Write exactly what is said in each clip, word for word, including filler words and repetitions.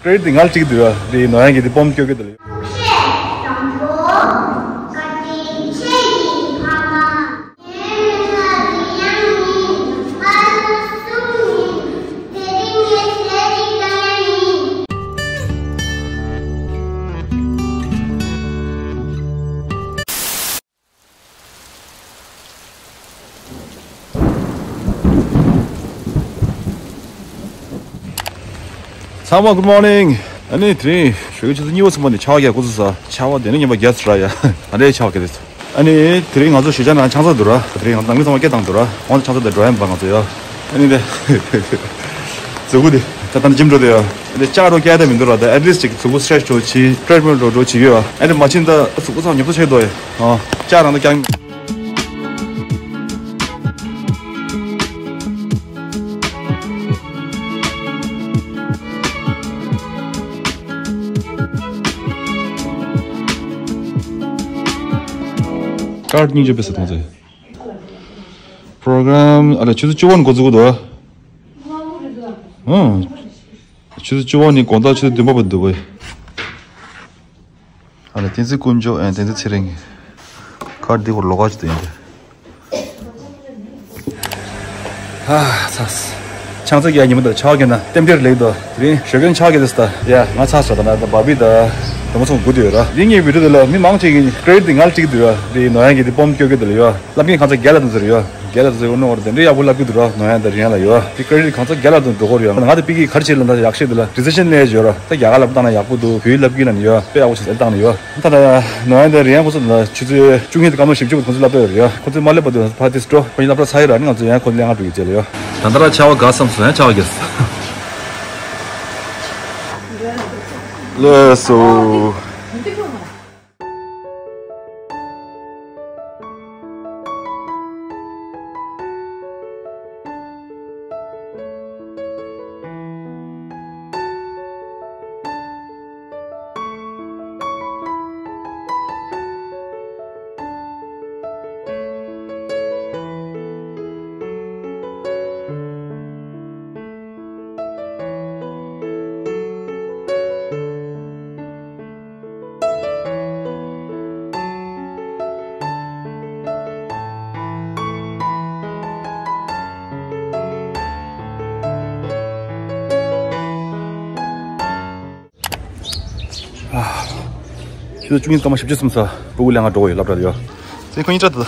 ཀྲེ་ཌིཊ་དེ་ང་ལ་སྤྲད་ཀྱི་འདུག་ཡ། དེ་ནོར་ཡང་གི་དེ་སྤོམ་སྐྱོ་སྐྱོ་དེ་ལ་ཡོད། ཚང་མ་good morning། ཨ་ནི་དེ་རིང་ཞོགས་ཀྱི་ཆུ་ཚོད་གཉིས་པ་ཙམ་པ་ནས་ཆར་པ་རྒྱག་འགོ་ཚུགས་ས། ཆར་པ་དེ་ནས་ཉིན་པ་རྒྱག་ཚར་ཡ། ད་རེས་ཆར་པ་རྒྱག་དུས། ཨ་ནི་དེ་རིང་ང་ཚོ་གཞིས་ཆགས་ནང་ཆང་ས་འདུག་ར། དེ་རིང་ང་ཚོ་ནང་མི་ཚང་མ་སྐད་བཏང་འདུག་ར། ང་ཚོ་ཆང་ས་དེ་འགྲོ་ཡ་ཡིན་པ། ང་ཚོ་ཡ། ཨ་ནི་དེ་མཛུ་གུ་དེ་ད་ད་ནི་ཇིམ་འགྲོ་དེ་ཡ། ཨ་ནི་ལྕགས་རོ་སྐྱེལ་ཐབས་མི་འདུག་ར། ད་at least ཅིག་མཛུ་གུ་སི་ཊེ་ཆི་འགྲོ་བྱེད། ཊི་རེཌ་མིལ་འགྲོ་འགྲོ་བྱེད་ཀྱི་ཡོད། ཨ་ནི་མ་ཕྱིན་ད་མཛུ་གུ་ཚང་ཉོབ་ཚ་ཆགས་འདུག་ཡ། ཨ་ལྕགས་རང་ད་རྐྱང་། ཀར་སྙིང་རྗེ་པེ་སེ་གཏོང་ཚེ། པོ་རོ་གྷ་རམ་ཨ་ལ་ཆུ་ཚོད་བཅུ་པ་ནས་འགོ་འཛུགས་འདུག་ཨ། ཆུ་ཚོད་བཅུ་པ་ནས་དགོང་དག་ཆུ་ཚོད་བདུན་པ་བར་འདུག་གས། ཨ་ལ་བསྟན་འཛིན་དཀོན་མཆོག་ཨན་བསྟན་འཛིན་ཚེ་རིང་། ཁར་འདི་སྐོར་ལོགས་ཀ་ཅིག་ཏུ་ཡིན་ཏེ། ཨ་ཚ། ཆང་ས་རྒྱག་ཉིན་མོ་དང་ཆར་པ་རྒྱག་ན་རྟེན་འབྲེལ་ལེགས་འདུག་དེ་རིང་ཞོགས་ཀས་ཆར་པ་རྒྱག་དུས་ད་ཡ་ང་ཚ་སོ་ད་ན་ད་བ་བི་ད་དུ་མ་ཚོང་སྒུག་དུ་ཡོད་ར། འདི་ངའི་བི་ཌི་ཡོ་དེ་ལ་མི་མང་ཆེ་གིས་ཀྲེ་ཌིཊ་དེ་ང་ལ་སྤྲད་ཀྱི་འདུག་ཡ། དེ་ནོར་ཡང་གི་དེ་སྤོམ་སྐྱོ་སྐྱོ་དེ་ལ་ཡ། ལབ་མཁན་གང་ཚ་རྒྱལ་ལ་དུ་ཟེར་ཡོད། རྒྱལ་ལ་དུ་ཟེར་ཡོད་ནོ་བར་དེ་འདྲའི་ཡག་པོ་ལབ་ཀྱི་འདུག་ར། ནོར་ཡང་དང་རི་ཡང་ལ་ཡོད། དེ་ཀྲེ་ཌིཊ་གང་ཚ་རྒྱལ་ལ་དུ་འགྲོ་གོ་ར་ཡོད། ང་དེ་པི་ཀི་གར་ཆེ་ལ་ད་ཡག་ཤེས་དེ་ལ་ཌི་སི་ཤན་ལས་ཡོད་ར། ད་རྒྱ་གར་ལབ་སྟངས་ན་ཡག་པོ་འདུག་བོད་ལབ་ཀྱི་ན་ནི་ཡོད། དཔེ་ཡག་པོ་ཆེ་ཟེར་བཏང་ནི་ཡོད། ད་ད་ནོར་ཡང་དང་རི་ཡང་ཁོ་ཚོ་ལ་ཆུ་ཚོད་བཅུ་གཉིས་དང་སྐར་མ་བཞི་བཅུ་ཁོ་ཚོ་སླེབས་ཡོད་རེད་ཡ། ཁོ་ཚོས་མ་སླེབས་པ་དུས་ཕར་དེ་སྤྲོ་ཁོ་གཉིས་སླེབས་ར་ཚར་ཡོད་ར། ནི་ང་ཚོ་ཡང་ཁོ་ལེན་ག་འགྲོ་གི་བྱས་ལ་ཡོད། ད་ལྟ་ར་ཆར་པ་འགག་བསམ་སོང་། ཡང་ཆར་པ་རྒྱག་སོང་། ལགས་སོ། ཨ། ཆུ་ཚོད་བཅུ་གཉིས་སྐར་མ་བཞི་བཅུ་ཙམ་ས་སྤུ་གུ་ལེན་ག་འགྲོ་གི་ཡོད་ལབ་ར་ཡོད། ཚེ་ཁོ་གཉིས་ཀྲ་ད།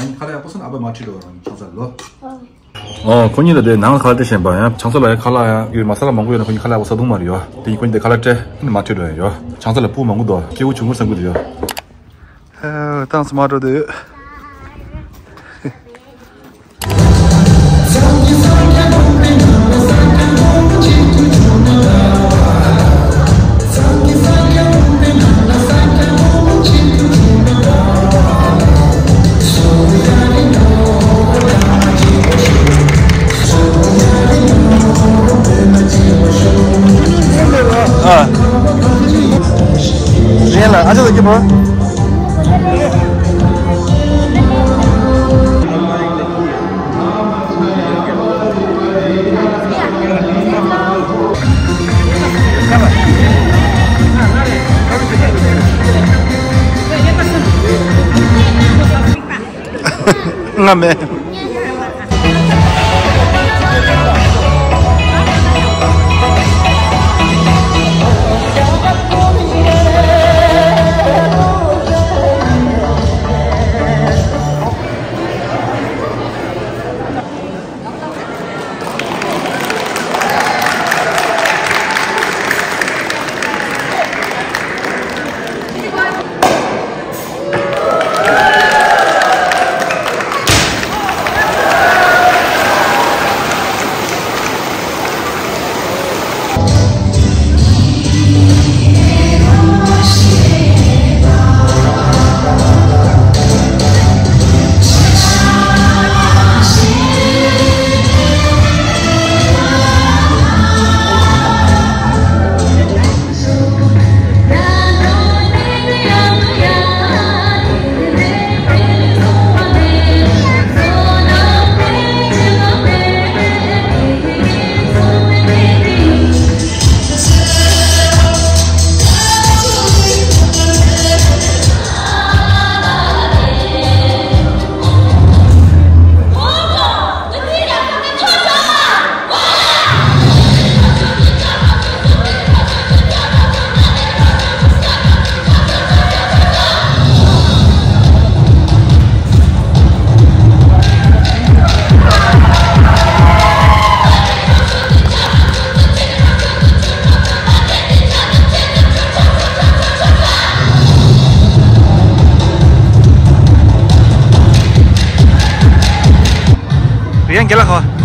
ང་ཁ་ལ་ཡག་པོ་སོང་ཨ་བ་མ་ཁྲིད་འགྲོ་རང་ཆང་ས་ལོ། ཨོ་ཁོ་གཉིས་ལ་དེ་ནང་ལ་ཁ་ལག་སྤྲད་བཞིན་པ་ཡང་ཆང་ས་ལ་ཡང་ཁ་ལག་ཡང་ཡོད་མ་ས་ལ་མང་པོ་ཡོད་ན་ཁོ་གཉིས་ཁ་ལག་ཡག་པོ་ཟ་འདུག་མ་རེད་ཡོད། དེ་ཡིན་ཁོ་གཉིས་དེ་ཁ་ལག་སྤྲད་ནི་མ་ཁྲིད་འགྲོ་ཡང་ཡོད། ཆང་ས་ལ་སྤུ་མང་པོ་འདུག་སྐྱེ་བོ་ཆུང་ངུ་ས་འགུལ་དུ་ཡོད། ཨ་ཏང་སི་མ་འགྲོ་དུས། ཨ། རེད་ལ་ཨ་ཅག་ད་སྐྱིད་པོ། ང་མེད། རྒན་ལགས་ཁོ།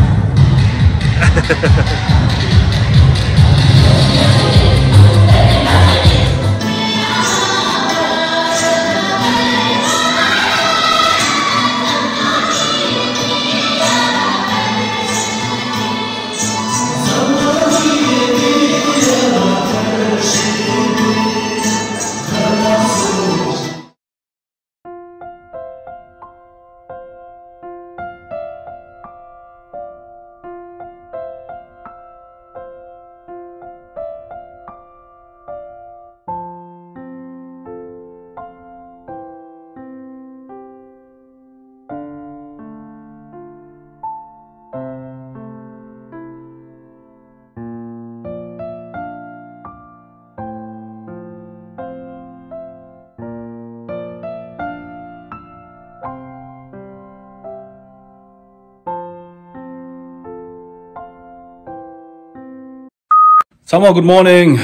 ཚང་མ་good morning།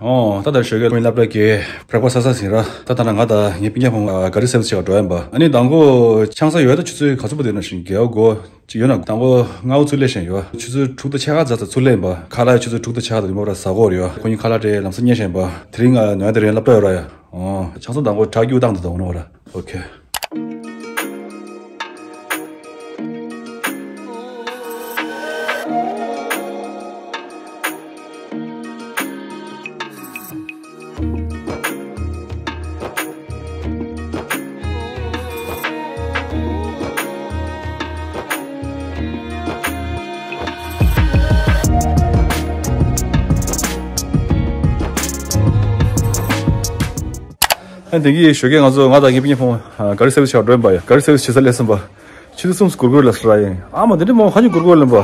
ཨོ་ད་ལྟ་ཞོགས་ཀས་སློབ་གྲྭ་གི་breakfast་ཟ་ས་ཟིན་ར། ད་ད་ན་ང་དང་ངའི་སྤུན་ཀྱག་ཕོ་མོ་ག་རི་སེ་ཝི་སི་བྱེད་ག་འགྲོ་ཡིན་པ། ཨ་ནི་དང་པོ་ཆང་ས་ཡོད་ད་ཆུ་ཚོད་ག་ཚོད་པ་དེ་ན་ཞིང་རྒྱལ་བ་སྒོ་ཅིག་ཡོད་ན་དང་པོ་ལྔ་བོ་ཚུར་སླེབས་ཤེས་ཡོད། ཆུ་ཚོད་དྲུག་དང་ཕྱེད་ཀ་ཙམ་ཚུར་སླེབས་པ། ཁ་ལག་ཆུ་ཚོད་དྲུག་དང་ཕྱེད་ཀ་དང་རིམ་པ་ར་ཟ་གོ་རེད་ཡོད། ཁོ་གཉིས་ཁ་ལག་སྤྲད་ལམ་སང་ཉལ་ཤེས་པ། དེ་རིང་ང་ནོ་ཡ་དེ་རིང་སློབ་གྲྭ་ཡོད་ར་ཡ། ཨོ་ཆང་ས་དང་པོ་བྲག་རྒྱུག་བཏང་དུ་དང་ནོ་ར། ཨོ་ཁེ། ཨ་དེ་གི་ཞོགས་ཀས་ང་ཚོ་ང་དང་ངའི་སྤུན་ཀྱག་ཕོ་མོ་ག་རི་སེ་ཝི་སི་བྱེད་ག་འགྲོ་ཡིན་པ་ཡ། ག་རི་སེ་ཝི་སི་བྱེད་ས་སླེབས་སོང་པ། ཆུ་ཚོད་གསུམ་སྒུར་དགོས་ལ་སོ་ར་ཡིན། ཨ་མ་དེ་འདྲ་མ་ཧ་ཅང་སྒུར་དགོས་ལ་ཡིན་པ།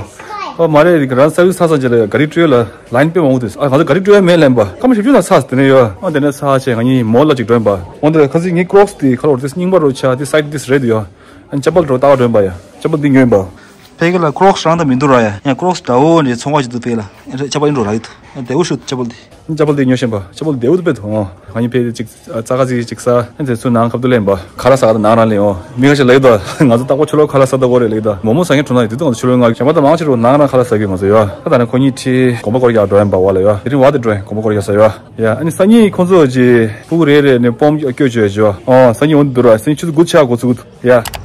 ཨ་མ་རེད་རང་སེ་ཝི་སི་ཚར་སོང་རྗེས་ལ་ག་རི་སྤྲོད་ལ་ལ་ཡིན་དཔེ་མང་པོ་འདུག་ཨ་ང་ཚོ་ག་རི་སྤྲོད་ཡ་མེད་ལ་ཡིན་པ། སྐར་མ་བཞི་བཅུ་ནང་ཚར་དེ་ནས་ཡོད། ཨ་དེ་ནས་ཚར་བྱས་ང་གཉིས་མོལ་ལ་ཅིག་འགྲོ་ཡིན་པ། འོན་ཏེ་ཁ་སང་ངའི་ཀྲོག་སི་དེ་ཁ་ལོར་དེ་རྙིང་པ་རུ་ཆགས་དེ་སའིཛ་དེ་རེད་ཡོད། ཨ་ཅ་པལ་འགྲོ་ལྟ་ག་འགྲོ་ཡིན་པ་ཡ། ཅ་པལ་འདི་ཉོས་ཡིན་པ། ཕ་གི་ལ་ཀྲོག་སི་རང་ད་མི་འདུག་ར་ཡ། ཡང་ཀྲོག་སི་འདྲ་བོ་འདྲ་ཚོང་ཁང་ཅིག་འདུག་ཕ་གི་ལ། ཨ་ཅ་པལ་འདི་འགྲོ་རག་གི་འདུག་ཨ་དེ་འུ་ཤོད་ཅ་པལ་འདི། ཅ་པལ་འདི་ཉོས་ཤེས་པ། ཅ་པལ་འདི་འུ་ཐུ་པེ་ཐོང་། ང་གཉིས་ཕ་གི་ཅིག་ཙག་ག་ཅིག་ཅིག་ཟ། ཨ་དེ་ཚོ་ནང་ཁབ་ཏུ་ལེན་པ། ཁ་ལག་ཟ་ག་ད་ནང་རང་ལེན་འོ། མི་ཁ་ཤས་ལ་ཡོད་ད། ང་ཚོ་ཏག་པོ་ཆུ་ལོག་ཁ་ལག་ཟ་ད་གོ་རེད་ལ་ཡོད་ད། མོག་མོག་ཟ་མཁན་གྲོ་ན་ཡོད་དུས་ང་ཚོ་ཆུ་ལོག་ང་ཞག་མ་ད་མང་ཆེ་རུ་ནང་རང་ཁ་ལག་ཟ་གི་ང་ཚོ་ཡོད། ད་ད་ནི་ཁོ་གཉིས་ཁྲིད་དགོན་པ་སྐོར་རྒྱག་འགྲོ་ཡིན་པ་བ་ལ་ཡོད། དེ་རིང་བ་དེ་འགྲོ་ཡིན་དགོན་པ་སྐོར་རྒྱག་ས་ཡོད། ཡ་ཨ་ནི་སང་ཉིན་ཁོང་ཚོ་ཅིག་སྤུ་གུ་རེ་རེ་ནས་སྤོམ་སྐྱོ་བྱོས་བྱོས། ཨོ་སང་ཉིན་འོ་འདུག་ར། སང་ཉིན་ཆུ་ཚོད་དགུ་ཆག་འགོ་ཚུགས། ཡ།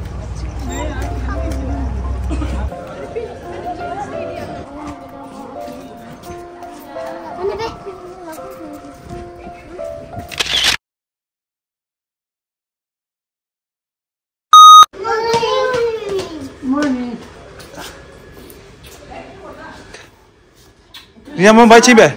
ཡ་མོ་བའི་ཕྱིན་པས།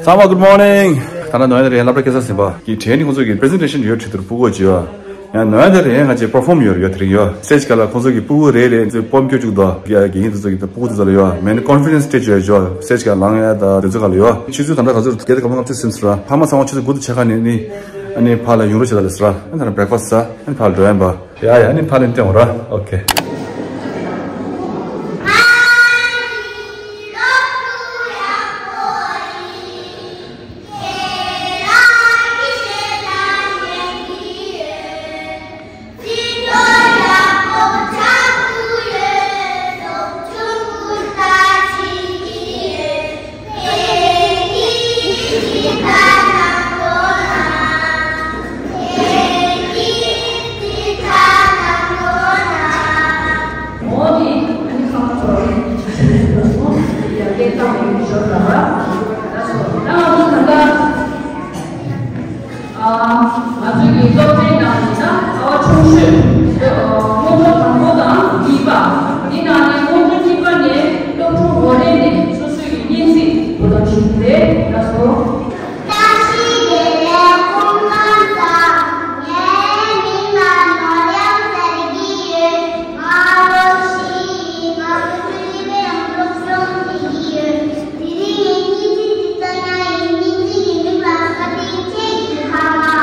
ཚང་མ་good morning། ད་ནང་ནོ་ཡ་དེ་རིང་སློབ་གྲྭ་སྐྱེལ་ས་ཟིན་པ་གི་དྲན་ནི་ཁོང་ཚོ་གི་པི་རི་སེན་ཊེ་ཤན་ཡོད་ཁྲི་ཐུར་སྤུ་གོ་ཅི་ཡོད། ཡང་ནོ་ཡ་དེ་རིང་ང་ཚོའི་པར་ཕོམ་ཡོད་ཡོད་དེ་རིང་ཡོད། སི་ཊེཇ་ག་ལ་ཁོང་ཚོ་གི་སྤུ་གུ་རེ་རེ་ཚོའི་སྤོམ་སྐྱོ་བཅུག་དོ། དགེ་རྒན་དེ་ཚོ་གི་སྤུ་གུ་དེ་ཚོ་ལ་ཡོད་མེན་ཀོན་ཕི་ཌེན་སི་སི་ཊེཇ་ཡོད་ཡོད། སི་ཊེཇ་ག་ལངས་ཡ་ད་དེ་ཚོ་ག་ལ་ཡོད། ཆུ་ཚོད་ད་ལྟ་ག་ཚོད་རེད། བརྒྱད་དང་སྐར་མ་ལྔ་བཅུ་ཟིན་སོང་ར། ཕ་མ་ཚང་མ་ཆུ་ཚོད་དགུ་དང་ཕྱེད་ཀ་ནས་ནི་ཨ་ནི་ཕར་ལ་ཡོང་རོགས་བྱེད་ད་ལ་ཟེར་ར། ཨ་ནི་ད་ལྟ་བྷེ་རེག་ཕ་སི་ཊི་ཟ། ཨ་ནི་ཕར་ལ་འགྲོ་ཡ་ཡིན་པ། ཡ་ཡ། ཨ་ནི་ཕར་ལ་འཐེན་འོང་ར། ཨོ་ཁེ། ང་ཚོའི་གི་སློབ་གྲྭའི་ནང་ནས་ད་ཟླ་བ་ཆུང་ཤོས་སྔོན་འགྲོ་དང་པོ་དང་གཉིས་པ། འདི་ནང་ནས་སྔོན་འགྲོ་གཉིས་པ་ནས་སློབ་ཕྲུག་ངོ་རེ་ནས་སོ་སོའི་གི་སྙན་ཚིག་འབོད་སྟངས་བྱེད་ཀྱི་རེད། ལགས་སོ། བཀྲ་ཤིས་བདེ་ལེགས། སྐུ་ཁམས་བཟང་། ངའི་མིང་ལ་ནོར་གཡང་ཟེར་གྱི་ཡོད། ང་ལོ་བཞི་ཡིན། ང་ཕྲུ་གུ་གཉིས་པའི་ནང་སློབ་སྦྱོང་བྱེད་ཀྱི་ཡོད། དེ་རིང་ངས་སྙན་ཚིག་ཅིག་བཏང་ཡ་ཡིན། སྙན་ཚིག་གི་མིང་ལ་ས་སྟེང་ཁྱེད་ཀྱི་ཕ་མ།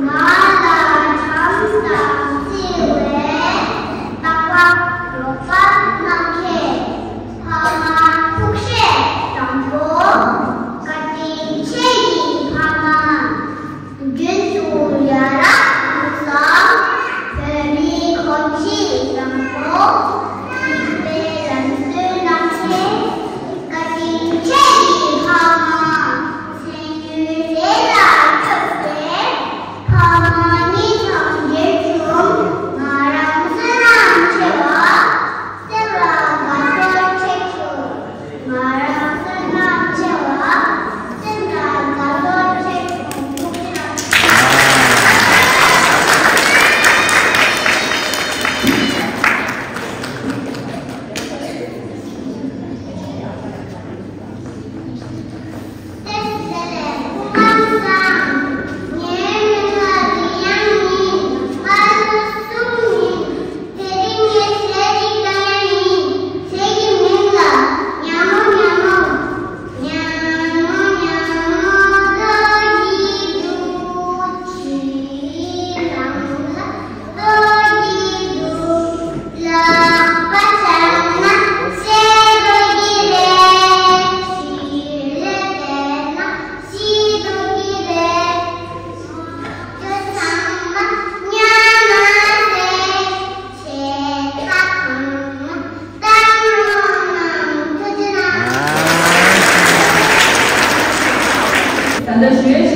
ང་ལ་བྱམས་དང་བརྩེ་བའི་རྟག་པ། རོགས་པ།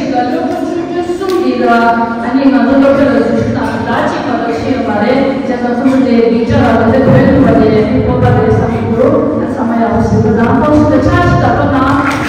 ཞིག་ལ་སློབ་ཕྲུག་ཆུང་ཆུང་གསུམ་འདི་ལ་ཨ་ནི་ང་ཚོ་སློབ་གྲྭ་ལ་འཛུལ་ཞུགས་དང་ཟླ་གཅིག་བར་དུ་ཕྱིན་ཡོད་པ་རེད། བྱས་ཙང་ཚང་མ་དེ་སྡིངས་ཆ་ལ་ང་ཚོ་བོད་ཐུབ་པ་དེ་ཨ་ནི་སྤོབས་པ་རེད་བསམ་གྱི་འདུག་ཨ་ཚང་མ་ཡག་པོ་བྱེད་པ་དང་ཁོང་ཚོ་ལ་ཕྱག་ཞིག་བརྡབ་པ་དང་།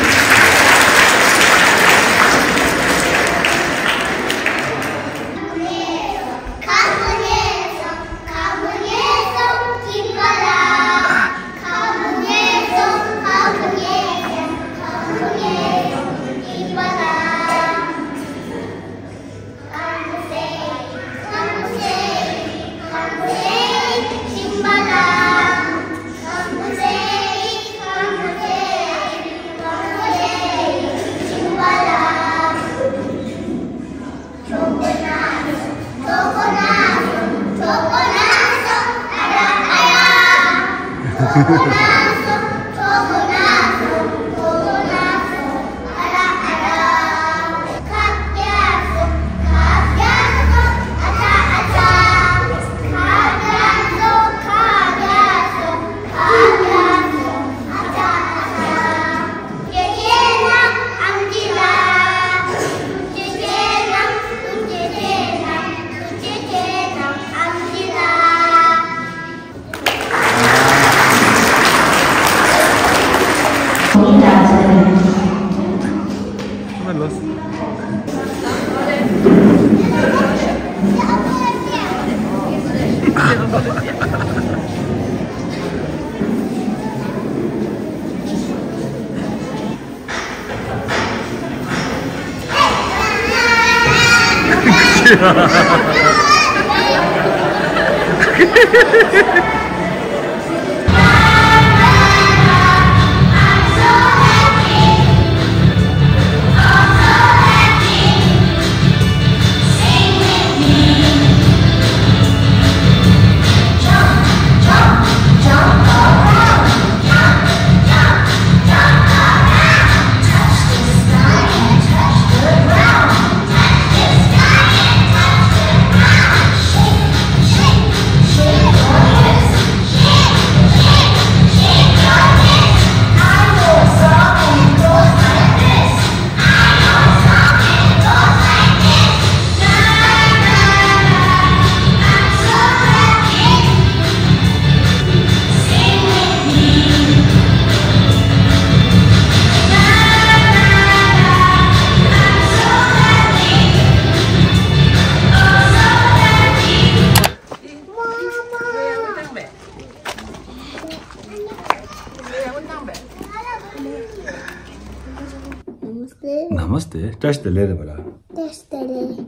नमस्ते। नमस्ते। བཀྲ་ཤིས་བདེ་ལེགས་རེད་པ་ལ། བཀྲ་ཤིས་བདེ་ལེགས།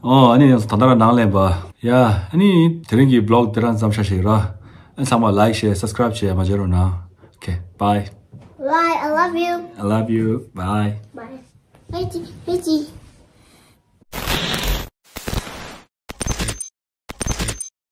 ཨོ་ཨ་ནི་ད་ལྟ་རང་ནང་ལེན་པ། ཡ་ཨ་ནི་དེ་རིང་གི་བི་ལོག་དེ་རང་ཙམ་ཆ་ཞིག་ར། ཨ་ཚང་མ་ལའིག་ཤེར་སབ་སི་ཀ་རའིབ་བྱས་མ་བརྗེད་རོགས་གནང་། Okay, bye. Bye, I love you. I love you. Bye. Bye. Bye.